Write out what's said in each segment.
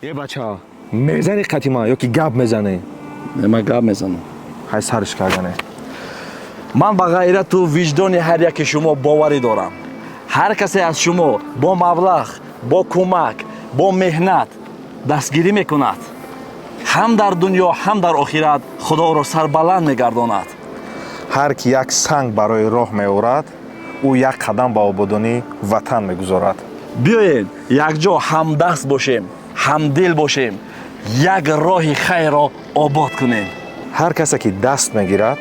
Е бача, мезани қатима ё ки гап мезанӣ? Не, ман гап мезанам. Ҳай, сариш кардане. Ман ба ғайрату виҷдони ҳар яки шумо боварӣ дорам. Ҳар касе аз шумо бо маблағ, бо кӯмак, бо меҳнат дастгирӣ мекунад, ҳам дар дунё, ҳам дар охират Худо ӯро сарбаланд мегардонад. Ҳар ки як санг барои роҳ меорад, ӯ як қадам ба ободонии ватан мегузорад. Биёед, якҷо ҳамдаст бошем, ҳамдил бошем, як роҳи хайрро обод кунем. Ҳар касе ки даст мегирад,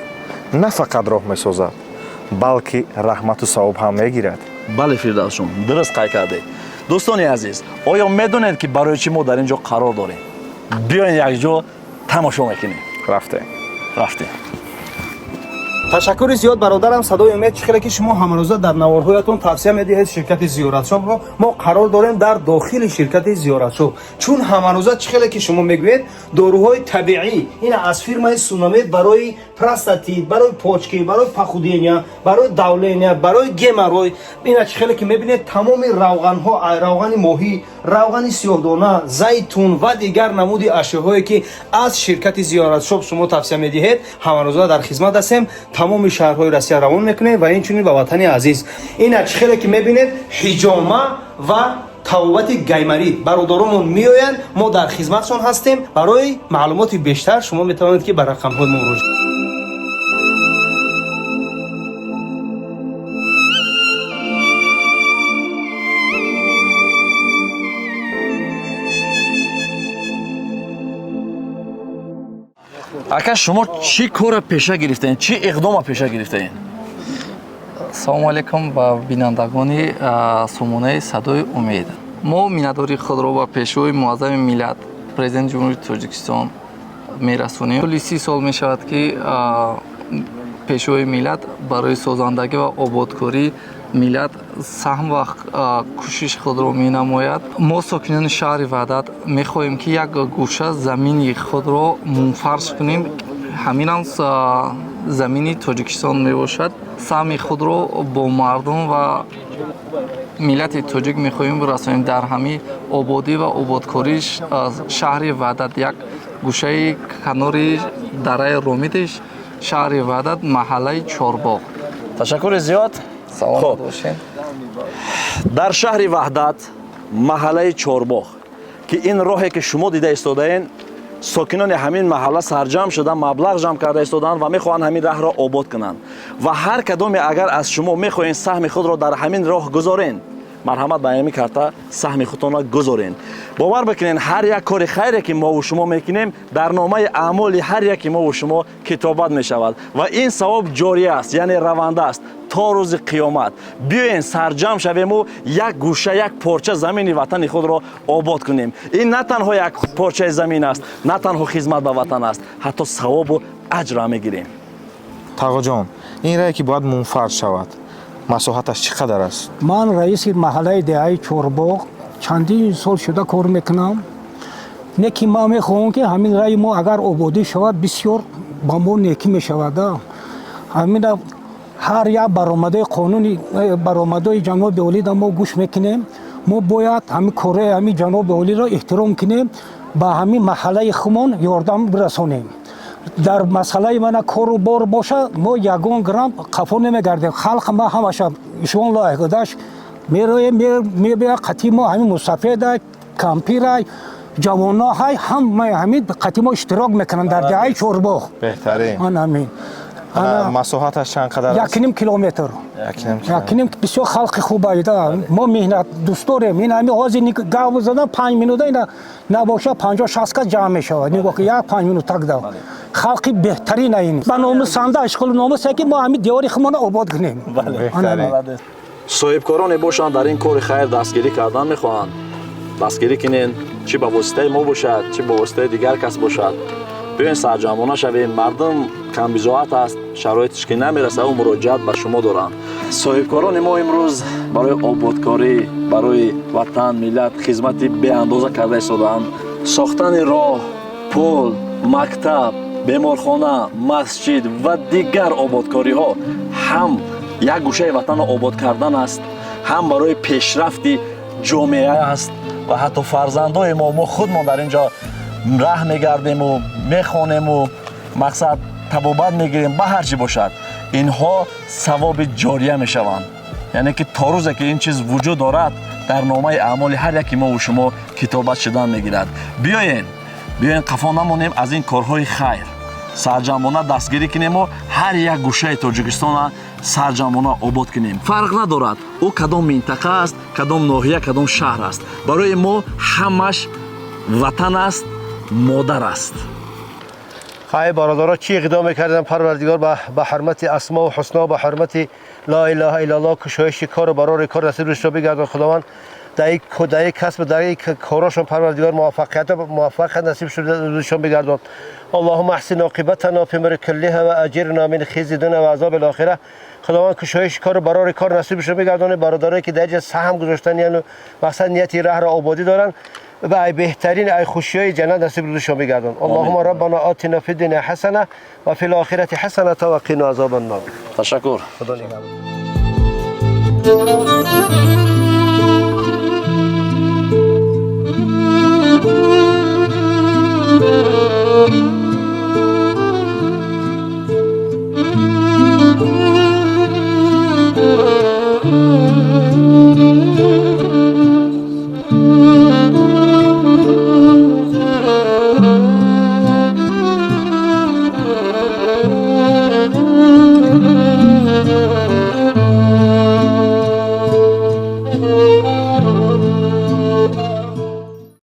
на фақат роҳ месозад, балки раҳмату савоб ҳам мегирад. Бале, Фирдавсҷон, дуруст қайд кардед. Дӯстони азиз, оё медонед, ки барои чӣ мо дар ин ҷо қарор дорем? Биёед, якҷо тамошо мекунем. Рафтем. Рафтем. Ташаккури зиёд, бародарам Садои Умед. Чӣ хеле ки шумо ҳамарӯза дар наворҳоятон тавсия медиҳед ширкати Зиёратшопро, мо қарор дорем дар дохили ширкати Зиёратшоп, чун ҳамарӯза чӣ хеле ки шумо мегӯед, доруҳои табиӣ ина аз фирмаи Сунамед барои простатит, барои почки, барои похудения, барои давления, барои геморрой, ина чӣ хеле ки мебинед, тамоми равғанҳо, равғани моҳӣ, равғани сиёҳдона, зайтун ва дигар намуди ашёҳое ки аз ширкати Зиёратшоп шумо тавсия медиҳед, ҳамарӯза дар хизмат ҳастем. Тамоми шаҳрҳои Россия равон мекунем ва инчунин ба ватани азиз. Ина чӣ хеле ки мебинед, ҳиҷома ва табобати гайморит, бародаромон меоянд, мо дар хизматшон ҳастем. Барои маълумоти бештар шумо метавонед ки ба рақамҳои мо муроҷиат. Ака, шумо чӣ кора пеша гирифтаен, чӣ иқдома пеша гирифтаен? Салому алейкум ба бинандагони сомонаи Садои Умед. Мо миннатдории худро ба Пешвои Муаззами миллат, Президенти Ҷумҳурии Тоҷикистон мерасонем. Тӯли 30 сол мешавад, ки Пешвои миллат барои созандагӣ ва ободкории миллат саҳм ва кӯшиши худро менамояд. Мо, сокинони шаҳри Ваҳдат, мехоҳем, ки як гӯша замини худро мунфарш кунем. Ҳаминам замини Тоҷикистон мебошад. Саҳми худро бо мардум ва миллати тоҷик мехоҳем расонем дар ҳамин ободӣ ва ободкории шаҳри Ваҳдат, як гӯшаи канори дараи Ромидиш, шаҳри Ваҳдат, маҳаллаи Чорбоғ. Ташаккури зиёд. Саломат Хуб. бошед. Дар шаҳри Ваҳдат, маҳаллаи Чорбоғ, ки ин роҳе ки шумо дида истодаен, сокинони ҳамин маҳалла сарҷамъ шуда, маблағ ҷамъ карда истодаанд ва мехоҳанд ҳамин раҳро обод кунанд. Ва ҳар кадоме агар аз шумо мехоҳед саҳми худро дар ҳамин роҳ гузорен, марҳамат, ба ҳамин карта саҳми худтонро гузорен. Бовар бикунед, ҳар як кори хайре ки мову шумо мекунем, дар номаи аъмоли ҳар яки мову шумо китобат мешавад ва ин савоб ҷория аст, яъне раванда аст то рӯзи қиёмат. Биёен, сарҷамъ шавему як гӯша, як порча замини ватани худро обод кунем. Ин на танҳо як порчаи замин аст, на танҳо хизмат ба ватан аст, ҳатто савобу аҷрро мегирем. Тағоҷон, ин рае ки бояд мунфарш шавад, масоҳаташ чӣ қадар аст? Ман раиси маҳаллаи деҳаи Чорбоғ чандин сол шуда кор мекунам. Не ки ман мехоҳам, ки ҳамин раи мо агар ободӣ шавад, бисёр ба мо некӣ мешавад. Ҳамина ҳар як баромадаи қонуни баромадои ҷаноби олида мо гӯш мекунем. Мо бояд ҳамин кораи ҳамин ҷаноби олиро эҳтиром кунем, ба ҳамин маҳаллаи хумон ёрдам бирасонем. Дар масъалаи мана кору бор боша, мо ягон грамм қафо намегардем. Халқ ма ҳамаша ишон лоиқдаш мероем, мебиёд қатъи мо. Ҳамин мусафеда, кампира, ҷавоно ҳай, ҳамаи ҳамин қатъи мо иштирок мекунанд дар деҳаи Чорбоғ. Беҳтарин. Ан ҳамин. Масоҳаташ чанд қадар аст? 1,5 километр. 1,5. 1,5. Бисёр халқи хуб айда, мо меҳнат дӯст дорем. Ин ҳами ҳозир гап задан 5 минута, ина набоша 50-60 кас ҷамъ мешавад. Нигоҳ ки як 5 минут так да халқи беҳтарин ин ба номусанда ишқолу номусе ки мо ҳамин диёри худмонро обод кунем. Беҳтарин. Соҳибкороне бошанд, дар ин кори хайр дастгирӣ кардан мехоҳанд, дастгирӣ кунен, чӣ ба воситаи мо бошад, чӣ ба воситаи дигар кас бошад. Биёен, сарҷамъона шавем. Мардум камбизоат аст, шароитш ки намерасад, ӯ муроҷиат ба шумо доранд. Соҳибкорони мо имрӯз барои ободкорӣ, барои ватан, миллат хизмати беандоза карда истодаанд. Сохтани роҳ, пул, мактаб, беморхона, масҷид ва дигар ободкориҳо ҳам як гӯшаи ватанро обод кардан аст, ҳам барои пешрафти ҷомеа аст. Ва ҳатто фарзандои мо, мо худмон дар ин ҷо раҳ мегардему, мехонему, мақсад, табобат мегирем. Ба ҳар чӣ бошад, инҳо савоби ҷория мешаванд, яъне ки то рӯзе ки ин чиз вуҷуд дорад, дар номаи аъмоли ҳар яки мову шумо китобат шудан мегирад. Биёен, биёен, қафо намонем аз ин корҳои хайр, сарҷамъона дастгирӣ кунему ҳар як гӯшаи Тоҷикистона сарҷамъона обод кунем. Фарқ надорад, ӯ кадом минтақа аст, кадом ноҳия, кадом шаҳр аст, барои мо ҳамаш ватан аст, модар аст. Хай, бародаро, чӣ иқдом мекардам? Парвардигор ба ҳурмати асмоу ҳусно, ба ҳурмати ла илаҳа иллаллоҳ, кушоиши кору барори кор насибашро бигардон. Худованд дар ин касб, дар ин корошон, Парвардигор, муваффақият насибшон бигардон. اللهم احسن عاقبتنا في الامور كلها واجرنا من خزي الدنيا وعذاب الاخره. Худованд кушоиши кору барори кор насибшон бигардонад. Бародарое ки дар ҷа саҳм гузоштан, яъне мақсад, нияти раҳро ободӣ доранд, ва ай беҳтарин, ай хушиҳои ҷаннат насиб рӯзишон бигардон. اللهم ربنا آتنا في الدنيا حسنه وفي الاخره حسنه وقنا عذاب النار. Ташаккур. Худо нигаҳбон.